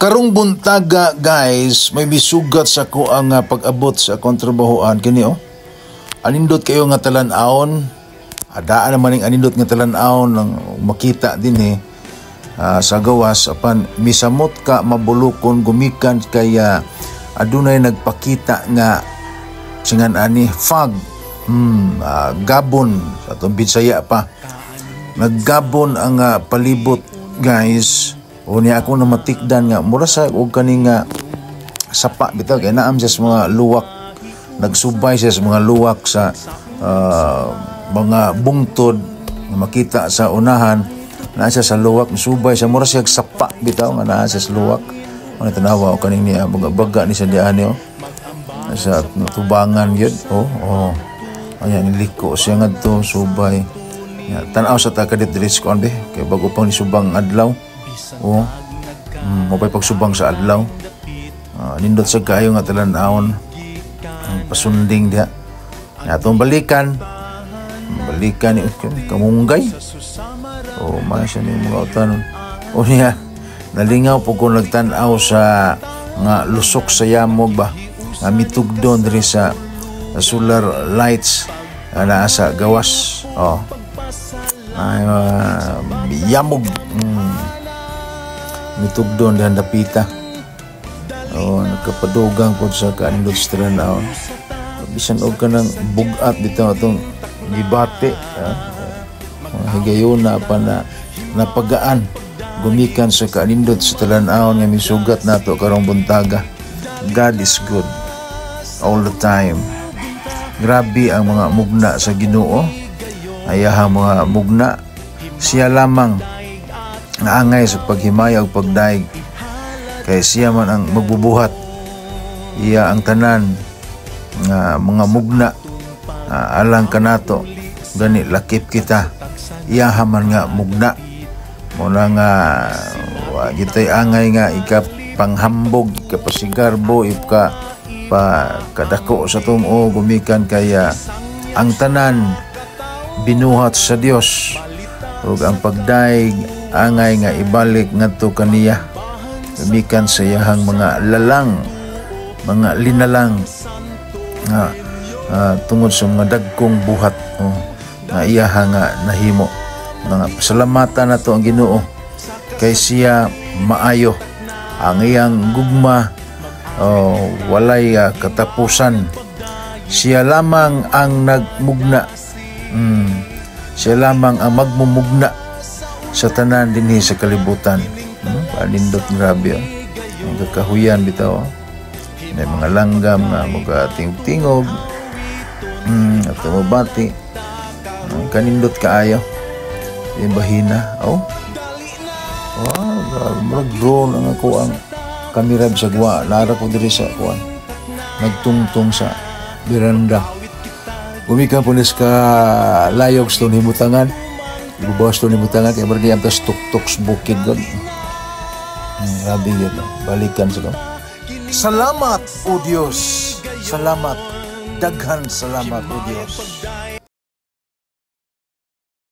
Karong buntaga, guys, may misugat sa ko ang pag-abot sa akong trabahoan kini, oh. Anindot kayo nga talan-awon. Adaan naman ning anindot nga talan-awon nang makita din eh sa gawas, apan misamot ka mabulokon gumikan kaya adunay nagpakita nga singan ani fog, gabon sa atong Bisaya pa. Naggabon ang palibot, guys. O niya ako na matikdan nga mura sa og kani nga sapa bitaw kay naam siya sa mga luwak, nagsubay siya sa mga luwak sa mga bungtod nga makita sa unahan. Naa siya sa luwak, subay siya, mura siya sapa bitaw nga naa siya sa luwak. Ano, tanawa o kaning niya baga ni siya diani, oh, sa tubangan gyud, oh. Ayan, niliko siya ngadto, subay. Ya, tan-aw sa ta kadit diri sa kuan be kay bago pang nisubang adlaw. Oh. Mo pagsubang sa adlaw. Nindot sa kaayo nga talan-awon. Ang pasunding diha. Ya, atong balikan. Balikan ni kamunggay. Oh, man siya ni mga utanon. O niya, nalingaw po ko nagtan-aw sa nga lusok sa yamog ba. Nga mitugdon diri sa solar lights nga naa sa gawas. Oh. Ay, yamog. Mitugdon dihan dapita. Oh, nagkapadugang po sa kaanindot sa talan-awon. Bisan og kanang bugat bitaw atong gibati. Mga higayuna pa na napagaan gumikan sa kaanindot sa talan-awon nga misugat nato karong buntaga. God is good all the time. Grabe ang mga mugna sa Ginoo. Ayahang mga mugna. Siya lamang nga angay sa paghimaya ug pagdaig. Kay siya man ang magbubuhat. Iya ang tanan nga mga mugna alang kanato, gani lakip kita iya man nga mugna. Mo na nga wa gitay angay nga ika panghambog, ika pasigarbo, ika pa kadako sa tumo gumikan kaya ang tanan binuhat sa Dios ug ang pagdaig angay nga ibalik ngadto kaniya gumikan sa iyahang mga lalang, mga linalang nga tungod sa mga dagkong buhat, oh, nga iyaha nga nahimo. Mga pasalamatan nato ang Ginoo kay siya maayo, ang iyang gugma, oh, walay katapusan. Siya lamang ang nagmugna, siya lamang ang magmumugna sa tanan dinhi sa kalibutan. Panindot, grabe, oh. Ang kakahuyan bitaw, oh. May mga langgam nga mga tingog-tingog at tumubati. Kanindot kaayo yung bahina, oh. Wow, grabe. Murag drone ang ako ang kamera bisag wa lara ko diri sa kuan, nagtungtong sa veranda gumikan po nis ka layog sa himutangan, ibubawas to himutangan kay murag ang tas tuktok sa bukid god. Grabe yun, no? Balikan sa Salamat, O Dios. Salamat. Daghan salamat, O Dios.